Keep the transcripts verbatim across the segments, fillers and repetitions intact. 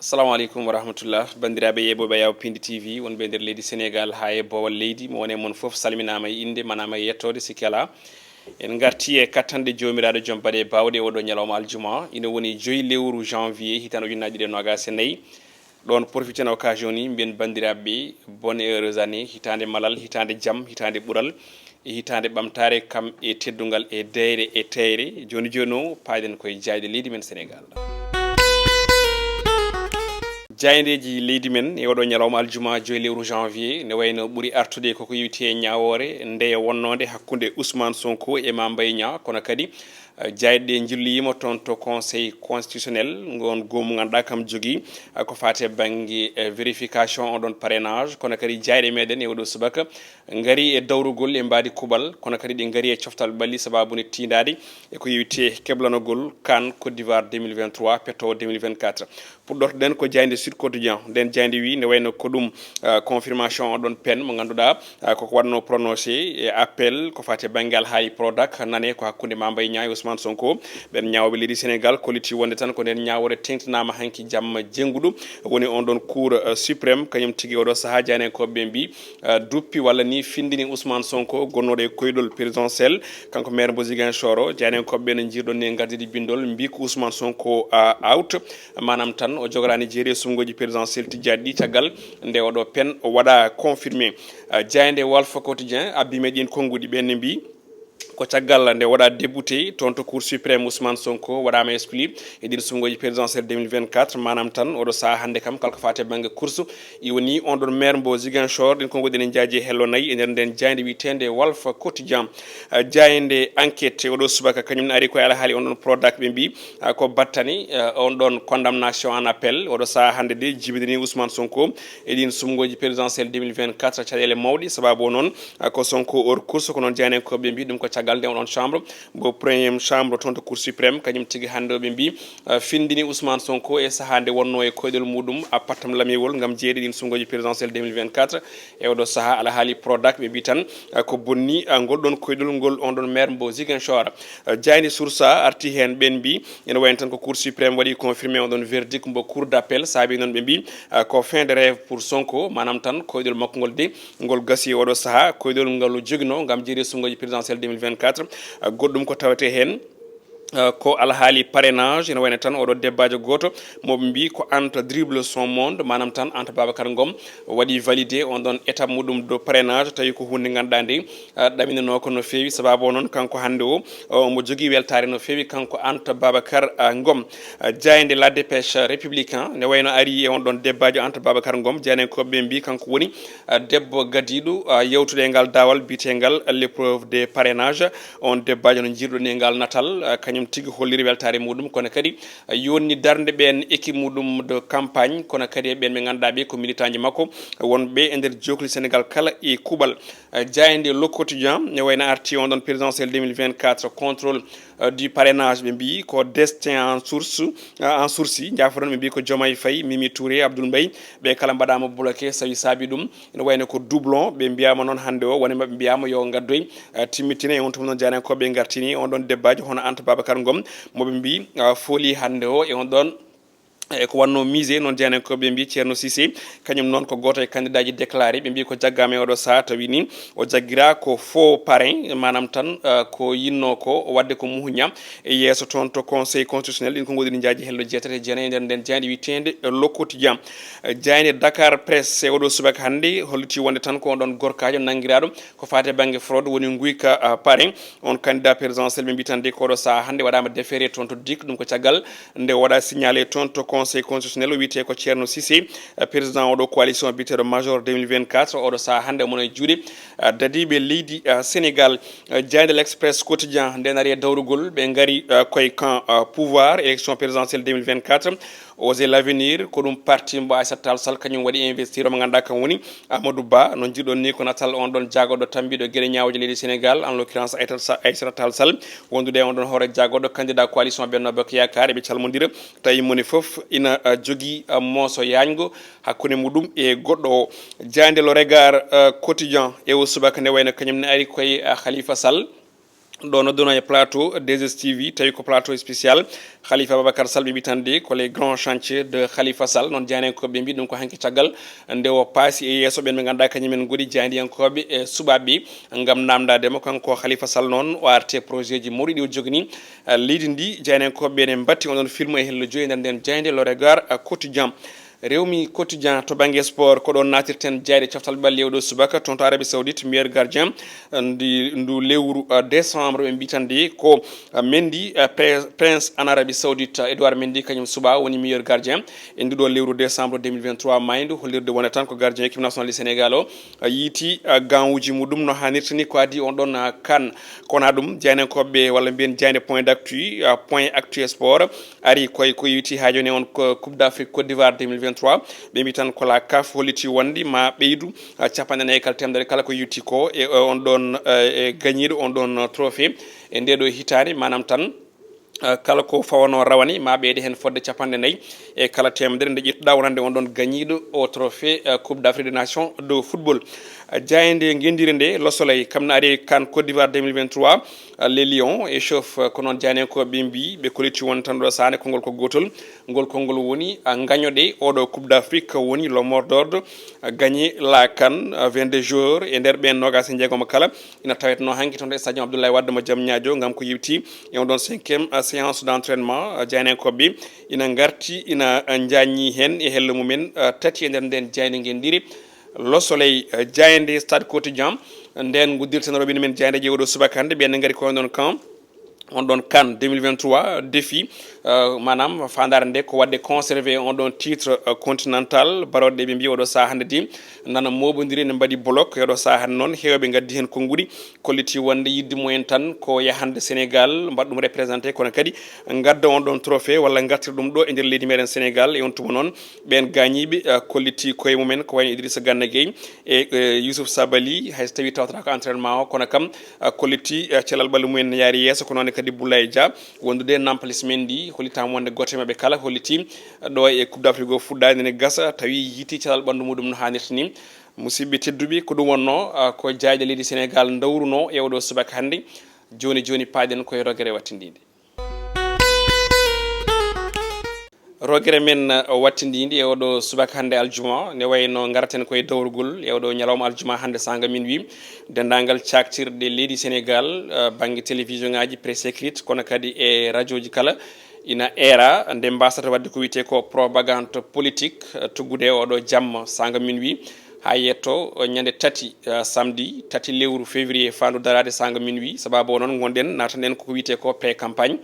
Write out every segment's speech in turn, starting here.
Assalamu aleykum wa rahmatullah. Banndiraaɓe yeeɓooɓe Yaw Pindi T V, wonɓe e nder leydi Senegaal haa e boowal leydi, mo woni e mon fof salminaama e innde, manaama e yettoode, sikki alaa. En ngartii e kattanɗe Joomiraaɗo Jom Baɗe Baawɗe, oɗo ñalawma aljuma, ina woni joyi lewru janvier, hitaande ujunnaji ɗiɗi e noogas e nayi. Ɗoon, profiten occasion ni, mbiyen banndiraaɓe, bonne heureuse année, hitaande malal, hitaande jam, hitaande ɓural, e hitaande ɓamtaare, kam e teddungal, e deyre, e teyre. Jooni jooni o, paaɗen koye jaayɗe leydi men Senegaal. Jaayndeeji leydi men e oɗo ñalawma aljuma, joyi lewru janvier, ne wayno ɓuri artude koko yowiti e ñaawoore nde wonnoonde hakkunde Ousmane Sonko e Mame Mbaye Niang, kono kadi, eh, jaayɗe ɗe njilloyiima toon to Conseil constitutionnel, ngoon goomu ngannduɗaa kam jogii, eh, ko faati e bannge, eh, vérification on ɗon parrainage, kono kadi jaayɗe meɗen e oɗo subaka ngari e dawrugol e mbaadi kuuɓal, kono kadi ɗi ngari e coftal ɓalli sababu nde tiindaade e ko yowiti e keblanogol CAN Côte d'Ivoire deux mille vingt-trois, pettoowo deux mille vingt-quatre. Puɗɗortoɗen ko jaaynde Sud Quotidien. Nden jaaynde wi ne wayno ko ɗum, ah, confirmation on ɗon peine mo ngannduɗaa, ah, koko waɗno prononcé e appel ko faati e bannge alhaali Prodac, nane ko hakkunde Mame Mbaye Niang e Ousmane Sonko. Ɓen ñaawɓe leydi Senegaal kolliti wonde tan ko nden ñaawoore teŋtinaama hanki jamma jennguɗo, woni on ɗon Cour, ah, suprême, kañum tigi oɗo sahaa jaayndiyankooɓe ɓe mbi, ah, duppi walla ni findini Ousmane Sonko, gonnooɗo e koyɗol présidentiel, kanko maire mo Ziguinchor o. Jaayndiyankooɓe ɓe no njirɗon ni e ngardiiɗi binndol, mbi ko Ousmane Sonko, ah, out, maanaam tan o jogoraani jeeri e suɓngooji présidentiel tijjaaɗi ɗi, caggal nde oɗo peine o waɗa confirmé. Ah, jaaynde Walf Quotidien abbi men ɗiin konnguɗi, ɓen ne mbi ko caggal nde waɗa débouté toon to Cour suprême, Ousmane Sonko waɗaama exclu e ɗiin suɓngooji présidentiel deux mille vingt-quatre, maanaam tan oɗo sahaa hannde kam kala ko faati e bannge course, i woni on ɗon maire mbo Ziguinchor, ɗiin konnguɗi ne njaaji e hello nayi e nder nden jaaynde wiyeteende Walf Quotidien. Ah, jaaynde Enquête oɗo subaka kañum ne ari koye alhaali on ɗon Prodac, ɓe mbi, ah, ko battani, ah, on ɗon condamnation en appel. Oɗo sahaa hannde de jibinani Ousmane Sonko e ɗiin suɓngooji présidentiel deux mille vingt-quatre caɗeele mawɗe, sababu o noon, ah, ko Sonko hors course, ko noon jaayndiyankooɓe mbi ɗum ko caggal nde on ɗon chambre mbo première chambre toon to Cour suprême, kañum tigi hannde o ɓe mbi, ah, findini Ousmane Sonko e sahaa nde wonno e koyɗol muɗum, ah, pattam lamiwol ngam jeeri ɗiin suɓngooji présidentiel deux mille vingt-quatre. E oɗo sahaa alhaali Prodac ɓe mbi tan, ah, ko bonni, ah, ngol ɗon koyɗol ngol on ɗon maire mbo Ziguinchor. Ah, jaaynde Source A arti heen, ɓen mbi ene wayno tan ko Cour suprême waɗi confirmé on ɗon verdict mbo Cour d'appel, saabi noon ɓe mbi, ah, ko fin de rêve pour Sonko, maanaam tan koyɗol makko ngol de ngol gasi oɗo sahaa, koyɗol ngol jogino ngam jeeri suɓngooji présidentiel deux mille vingt-quatre. Ah, goɗɗum ko tawetee heen, ah, ko alhaali parrainage, ene wayno tan oɗo debbaajo gooto mo ɓe mbi ko Anta dribble son monde, maanaam tan Anta Babacar Ngom waɗi validé on ɗon étape muɗum de parrainage, tawi ko huunde ngannduɗaa nde, ah, ɗaminanoo ko no feewi, sababu o noon kanko hannde o, o, omo jogii weltaare no feewi, kanko Anta Babacar, ah, Ngom. Ah, jaaynde La Dépêche Républicain ne wayno ari e on ɗon debbaajo Anta Babacar Ngom, jaayndiyankooɓe ɓe mbi kanko woni, ah, debbo gadiiɗo, ah, yewtude e ngal daawal biyeteengal l'épreuve des parrainages. On debbaajo no njirɗon e ngal natal, ah, kañum tigi holliri weltaare muɗum, kono kadi, ah, yonni darnde ɓeen équipe muɗum de campagne, kono kadi e ɓeen ɓe ngannduɗaa ɓe ko militanji makko wonɓe e nder jookli Senegaal kala e kuuɓal. Eh, jaaynde Le Quotidien ne wayno arti on ɗon présidentiel deux mille vingt-quatre, contrôle, eh, du parrainage, ɓe mbi ko destin en source, eh, en sursis, jaafoɗon, ɓe mbi ko Diomaye Faye, Mimi Touré, Abdoul Mbaye, ɓe kala mbaɗaama bloqué, sawi saabi ɗum ene wayno ko doublon, ɓe mbiyaama noon hannde o, woni maɓɓe mbiyaama yo ngaddoy, eh, timmitine. E on tuma noon jaayndiyankooɓe ngartini on ɗon debbaajo hono Anta Babacar Ngom, mo ɓe mbi, eh, fooli hannde o e on ɗon e ko wonno mise, noon jaayndiyankooɓe mbi Ceerno Cissé, kañum noon ko gooto e candidat ji déclaré, ɓe mbi ko jaggaama e oɗo sahaa, tawi ni o jaggira ko faux parrain, maanaam tan, eh, ko yinno ko waɗde ko muhuña e yeeso toon to Conseil constitutionnel. Ɗin ko ngoɗini njaaji hello jeetati e jeenayi e nder nden jaaynde wiyeteende Le Quotidien. Eh, jaaynde Dakar Presse e oɗo subaka hannde holliti wonde tan ko on ɗon gorkaajo nanngiraaɗo ko faati e bannge fraude woni nguyka, ah, parrain. On candidat présidentiel ɓe mbi tan de ko oɗo sahaa hannde waɗaama déféré toon to DIC, ɗum ko caggal nde o waɗa signalé toon to Conseil constitutionnel, o wiyetee ko Ceerno Cissé, eh, président oɗo coalition biyeteeɗo Major deux mille vingt-quatre. Oɗo sahaa hannde omo e juuɗe, eh, dadiiɓe leydi, eh, Sénégal. Eh, jaaynde L'Express Quotidien nden ari e dawrugol, ɓe ngari, eh, koye camp, eh, pouvoir, élection présidentielle deux mille vingt-quatre. Oser l'avenir, ko ɗum parti mbo Aissata Tall Sall kañum waɗi investir, mo ngannduɗaa kam woni Amadou Ba. No njiɗon ni ko natal on ɗon jaagorɗo tambiiɗo geɗe ñaawooje leydi Sénégal, en l'occurrence Aïssata Sa-, Aïssata Tall Sall, wondude e on ɗon hoore jaagorɗo candidat coalition Benno Bokk Yaakaar. Eɓe calmondira, tawi moni fof ina, uh, jogii, uh, mooso yaañgo hakkunde muɗum e goɗɗo o. Jaaynde Le Regard, uh, Quotidien e o subaka ne wayno kañum ne ari koye, uh, Khalifa Sall. Ɗo nodduno e plateau deux S T V, tawi ko plateau spécial Khalifa Babacar Sall, ɓe mbitande ko les grands chantiers de Khalifa Sall. Noon jaaynankoɓe mbi ɗum ko hanki caggal nde o paasi e yeeso ɓen ɓe ngannduɗaa kañumen ngoni jaayndiyankooɓe e suɓaaɓe ngam namdade mo. Kanko Khalifa Sall noon o arti e projet ji mawɗi ɗi o jogini, eh, leydi ndi. Jaaynankoɓe ɓe ne mbatti on ɗon film e hello joyi e nder nden jaaynde Le Regard, eh, Quotidien. Rewmi Quotidien to bannge sport, ko ɗon naatirten jaayde coftal ɓalli e oɗo subaka, toon to Arabie Saoudite, meilleur gardien, eh, ndi, ndu lewru, eh, décembre, ɓe mbitan de ko, eh, Mendy, eh, pre-, prince en Arabie Saoudite, eh, Edouard Mendy, kañum suɓa woni meilleur gardien e nduɗo lewru décembre deux mille vingt-trois, maaydu, hollirde wonde tan ko gardien équipe nationale du Sénégal o, eh, yiiti, eh, gawuji muɗum no hannirta ni ko adi on ɗon, eh, CAN. Kono ɗum, jaaynankoɓe walla mbiyen jaaynde point d'actu, eh, point actu sport, ari koye ko yewti haa jooni on ko Coupe d'Afrique Côte d'Ivoire deux mille vingt-trois. Ɓe mbi tan ko la CAF holliti wonde ma ɓeydu, ah, capanɗe nayi kala temedere kala ko yewti ko e, e on ɗon, eh, e gañiiɗo on ɗon trophée e nde ɗo hitaande, maanaam tan, ah, kala ko fawano rawane ma ɓeyde heen fodde capanɗe nayi e kala temedere nde ƴettuɗa wonande on ɗon gañiiɗo o trophée, eh, Coupe d'Afrique des Nations de football. Ah, jaaynde ngenndire nde, Le Soleil, kam na ari CAN Côte d'Ivoire deux mille vingt-trois, ah, les Lions échauffent, ko noon jaaynankoɓe mbi, ɓe kolliti won tan ɗo saane konngol ko gootol. Ngol konngol woni, ah, gañoɗe oɗo Coupe d'Afrique woni le mot d'ordre, ah, gagner la CAN, ah, vingt-deux joueurs e nder ɓen noogaas e jeegom kala ina tawetno hanki toon e stadium Abdoulaye Wade mo Diamniadio ngam ko yewti e on ɗon cinquième, ah, séance d'entraînement, ah, jaaynankoɓe ina ngarti, ina, ah, jaññi heen e hello mumen, ah, tati e nder nden jaaynde ngenndire. Le Soleil, eh, jaaynde Stade Quotidien, nden nguddirten roɓine men jaaynde je oɗo subaka hannde, ɓe ene ngari ko on ɗon CAN, on ɗon CAN deux mille vingt-trois défi, eh, maanaam faandaare nde ko waɗde conservé on ɗon titre, eh, continental, baroɗe ɓe mbi oɗo saha hannde di nana moɓodiri ne mbaɗi bloc, e oɗo saha hannde noon heewɓe ngaddi heen konnguɗi, kolliti wonde yidde mumen tan ko yahande Sénégal, mbaɗa ɗum représenté, kono kadi ngadda on ɗon trophée walla ngartira ɗum ɗo e nder leydi meɗen Sénégal. E on tuma noon, ɓen gañiiɓe, eh, kolliti koye mumen, ko wayno Idrissa Gana Gueye e, eh, Youssouf Sabaly, hay so tawi tawtata ko entraînement o, kono kam, eh, kolliti, eh, cellal ɓalli mumen ne yaari yeeso, ko noon kadi Boulaye Dia, wondude Nampalys Mendy, hollitaama wonde gooto e maɓɓe kala holliti, eh, ɗo e Coupe d'Afrique o fuɗɗaade ne gasa, tawi yiiti cellal ɓanndu muɗum no haanirta ni. Musidɓe tedduɓe, ko ɗum wonno, ah, ko jaayɗe leydi Sénégal ndawruno e oɗo subaka hannde. Jooni jooni, paaɗen koye rogere wattindiinde. Rogere men, ah, wattindiinde e oɗo subaka hannde aljuma, ne wayno ngaraten koye dawrugol e oɗo ñalawma aljuma hannde, sanga min wi, denndaangal caktirɗe leydi Sénégal, ah, bannge télévision ngaji, presse écrite, kono kadi e rajooji kala, ina eera nde mbasata waɗde ko wiyetee ko propagande politique, eh, tuggude e oɗo jamma, sanga min wi, haa yetto, eh, ñande tati, eh, samedi, tati lewru février, faandu daraade sanga min wi. Sababu o noon, ngonɗen, naatan en ko wiyetee ko pré-campagne.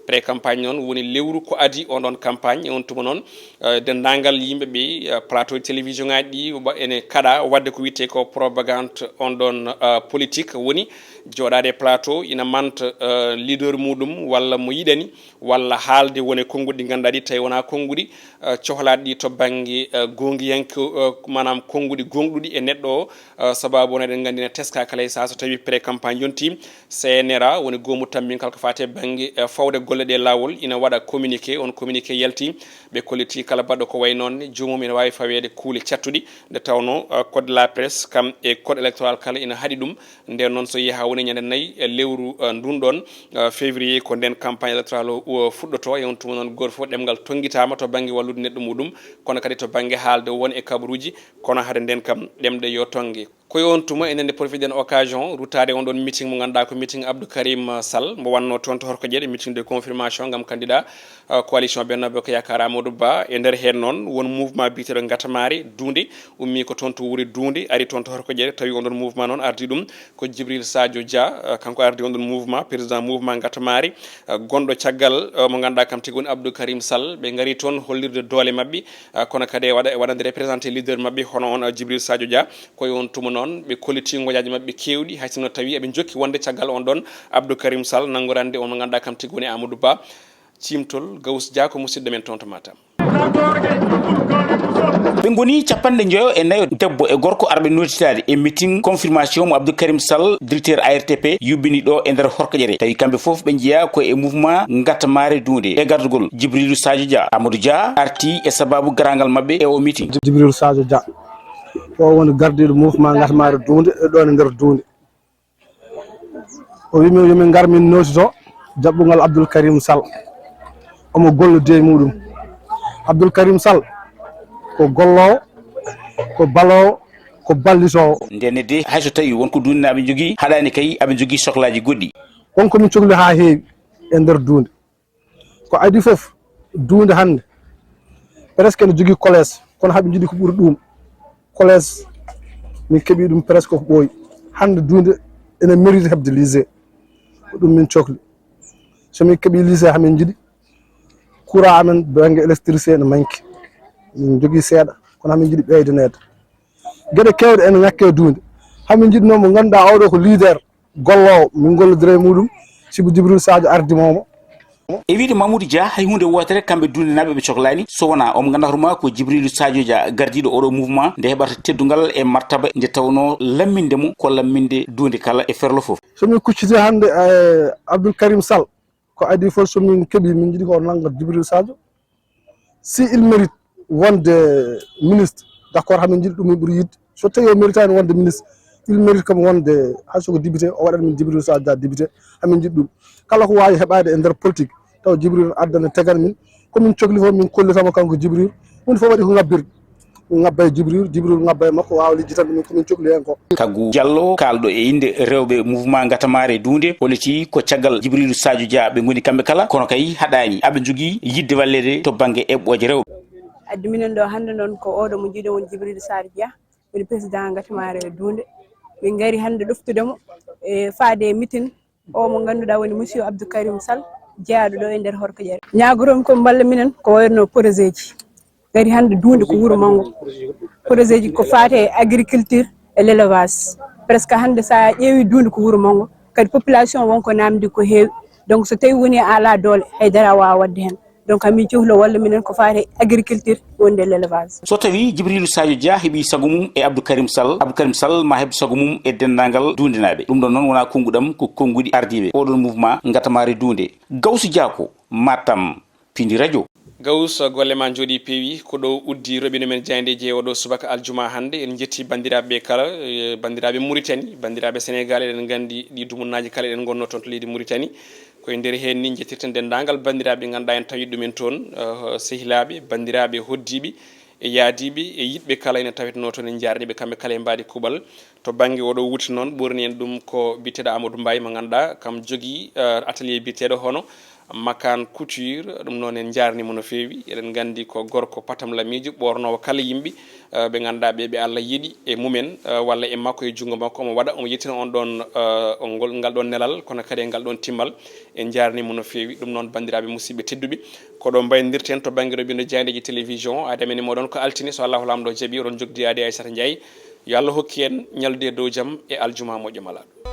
Pré-campagne noon woni lewru ko adi on ɗon campagne. E on tuma noon, eh, denndaangal yimɓe ɓe, eh, plateau télévision ngaji ɗi wa-, ene kaɗa waɗde ko wiyetee ko propagande on ɗon, eh, politique, woni jooɗaade e plateau ina manta, eh, leader muɗum walla mo yiɗani, walla haalde wone konnguɗi ɗi ngannduɗaa ɗi tawi wonaa konnguɗi, eh, cohlaaɗi ɗi to bannge, eh, goongiyanke, eh, maanaam konnguɗi gooŋɗuɗi e neɗɗo o, eh, sababu won eɗen nganndi ne teska kala e saha so tawi pré-campagne yonti, C N R A woni goomu tammbingal ko faati e bannge, eh, fawde golle ɗe laawol ina waɗa communiqué, on communiqué yalti, ɓe kolliti kala baɗɗo ko wayi noon ne joomum ina waawi faweede kuule cattuɗi nde tawnoo, eh, code de la presse kam e code électoral kala ina haɗi ɗum. Nden noon, so yehi haa woni ñande nayi e lewru, eh, ndun ɗon, eh, février, ko nden campagne électoral o, o fuɗɗoto. E on tuma noon, gooto fof ɗemngal tonngitaama to bannge wallude neɗɗo muɗum, kono kadi to bannge haalde won e kabaruuji, kono hade nden kam ɗemɗe yo tonnge. Ko e on tuma enen nde profiten occasion ruttaade on ɗon meeting mo ngannduɗaa ko meeting Abdou Karim Sall mo wannoo toon to Horko Jeɗe, meeting de confirmation ngam candidat, eh, coalition Benno Bokk Yaakaar Amadou Ba. E nder heen noon won mouvement biyeteeɗo Ngatamaare Duunde, ummii ko toon to wuro Duunde, ari toon to Horko Jeɗe, tawi on ɗon mouvement noon ardii ɗum ko Djibril Sadio Dia, eh, kanko ardii on ɗon mouvement, président mouvement Ngatamaare, eh, gonɗo caggal, eh, mo ngannduɗaa kam tigi woni Abdou Karim Sall. Ɓe ngari toon hollirde doole maɓɓe, eh, kono kadi e waɗa, e waɗande représenté leader maɓɓe hono on, eh, Djibril Sadio Dia. Ko e on tuma noon ɓe kolliti ngojaaji maɓɓe keewɗi, hay sinno tawi eɓe njokki wonde caggal on ɗon Abdou Karim Sall, nanngorande on mo ngannduɗaa kam tigi woni Amadou Ba. Ciimtol Gawus Dia ko musidɗo men toon to Matam. Ɓe ngoni capanɗe njoyo e nayo, debbo e gorko, arɓe nootitaade e meeting confirmation mo Abdou Karim Sall, directeur A R T P, yuɓɓini ɗo e nder Horko Jeɗe. Tawi kamɓe fof ɓe njeyaa ko e mouvement Ngatamaare Duunde e gardugol Djibrilu Sadio Dia. Amadou Dia arti e sababu garaangal maɓɓe e o meeting. Djibrilu Sadio Dia, o woni gardiiɗo mouvement Ngatamaare Duunde e ɗo e nder Duunde. O wiimi yo min ngar min nootito jaɓɓungal Abdoul Karim Sall. Omo gollodii e muɗum. Abdoul Karim Sall ko golloowo, ko baloowo, ko ballitoowo. Ndenne de, hay so tawi won ko duundenaaɓe njogii, haɗaani kay aɓe njogii soklaaji goɗɗi. Won ko min cokli haa heewi e nder duunde. Ko adii fof, duunde hannde presque ene jogii collège, kono haɓe njiɗi ko ɓuri ɗum. Collège, min keɓii ɗum presque ko ɓooyi. Hannde duunde ene mérite heɓde lycée. Ko ɗum min cokli. So min keɓii lycée, hamin njiɗi courant amen bannge électricité ene manque. Min njogii seeɗa, kono hamin njiɗi ɓeydaneede. Geɗe keewɗe ene ŋakke e duunde. Hamin njiɗnoo mo ngannduɗaa oɗo ko leader golloowo, min ngollodira e muɗum, sibu Jibril Sadio ardii mo. E wiyde Mamoudou Dia, hay huunde wootere kamɓe duundenaaɓe ɓe coklaani, so wonaa omo ngannduɗaa hoore maa ko Jibril Sadio Dia, gardiiɗo oɗo mouvement, nde heɓata teddungal e martaba nde tawnoo lamminde mo ko lamminde duunde kala e ferlo fof. So min kucciti hannde e Abdoul Karim Sall, ko adii fof so min keɓii, min njiɗi ko o nannga Jibril Sadio. Si il mérite wonde ministre, d'accord, hamin njiɗi ɗum, min ɓuri yiɗde. So tawi o méritaani wonde ministre, il mérite kam wonde hay so ko député, o waɗat min Jibril Sadio Dia député, hamin njiɗi ɗum. Kala ko waawi heɓaade e nder politique, taw Jibril addana tegan min, ko min cokli fof min kollitamo kanko Jibril. Huunde fof waɗi ko ngabbirɗe. Min ngabba e Jibril, Jibril ngabba e makko, waawa lijjitande min ko min cokli heen ko. Kaggu Diallo, kaalɗo e innde rewɓe mouvement Ngatamaare Duunde, holliti ko caggal Jibrilu Sadio Dia ɓe ngoni kamɓe kala, kono kay haɗaani aɓe njogii yiɗde walleede to bannge eɓɓooje rewɓe. Addi minen ɗo hannde noon ko oɗo mo njiɗen woni Jibril Sadio Dia, woni président Ngatamaare Duunde. Min ngari hannde ɗoftude mo e faade e mitin o mo ngannduɗaa woni monsieur Abdou Karim Sall, jeyaaɗo ɗo e nder Horko Ƴere. Ñaagoroomi ko mballa minen ko wayno projet ji. Ngari hannde Duunde ko wuro manngo. Projet ji ko faati e agriculture e l'élevage. Presque hannde so a ƴeewi Duunde ko wuro manngo. Kadi population won ko naamndi ko heewi. Donc so tawi woni a alaa doole, haydara a waawa waɗde heen. Donc hamin cohlo walla minen ko faati e agriculture wonde e l'élevage. So tawi Jibrilu Sadio Dia heɓi sago mum e Abdou Karim Sall, Abdou Karim Sall ma heɓ sago mum e denndaangal duundenaaɓe. Ɗum ɗon noon wonaa konnguɗam, ko konnguɗi ardiiɓe oɗon mouvement Ngatamaare Duunde. Gawsu Diako, Matam, Pindi Radio. Gawus, golle ma njooɗi peewi. Ko ɗo uddi roɓino men jaayndeeji e oɗo subaka aljuma hannde. En njetti banndiraaɓe kala, eh, banndiraaɓe Mauritanie, banndiraaɓe Sénégal. Eɗen nganndi ɗi dumunnaaji kala eɗen ngonnoo toon to leydi Mauritanie. Ko e nder heen ni njettirten denndaangal banndiraaɓe ɓe ngannduɗaa en tawi ɗumen toon, eh, sehilaaɓe, banndiraaɓe, hoɗdiiɓe, e yaadiiɓe, e yiɗɓe kala ene tawetnoo toon. En njaarni ɓe kamɓe kala e mbaadi kuuɓal. To bannge oɗo wutte noon, ɓoorni en ɗum ko biyeteeɗo Amadou Mbaye mo ngannduɗaa kam jogii, eh, atelier biyeteeɗo hono Makan Couture. Ɗum noon en njaarni mo no feewi. Eɗen nganndi ko gorko patam lamiijo ɓoornoowo kala yimɓe, eh, ɓe ngannduɗaa ɓe, ɓe Allah yiɗi e mumen, eh, walla e makko, e junngo makko, omo waɗa, omo yettina on ɗon, eh, on ngol, ngal ɗon nelal, kono kadi e ngal ɗon timmal. En njaarni mo no feewi. Ɗum noon, banndiraaɓe musidɓe tedduɓe, ko ɗo mbayndirten to bannge roɓino jaayndeeji télévision. Aade men e moɗon ko altine, so Allahu Laamɗo jaɓi, oɗon jokdi Aade Aysata Ndiaye. Yo Allah hokki en ñallude e dow jam e aljuma moƴƴo malaaɗo.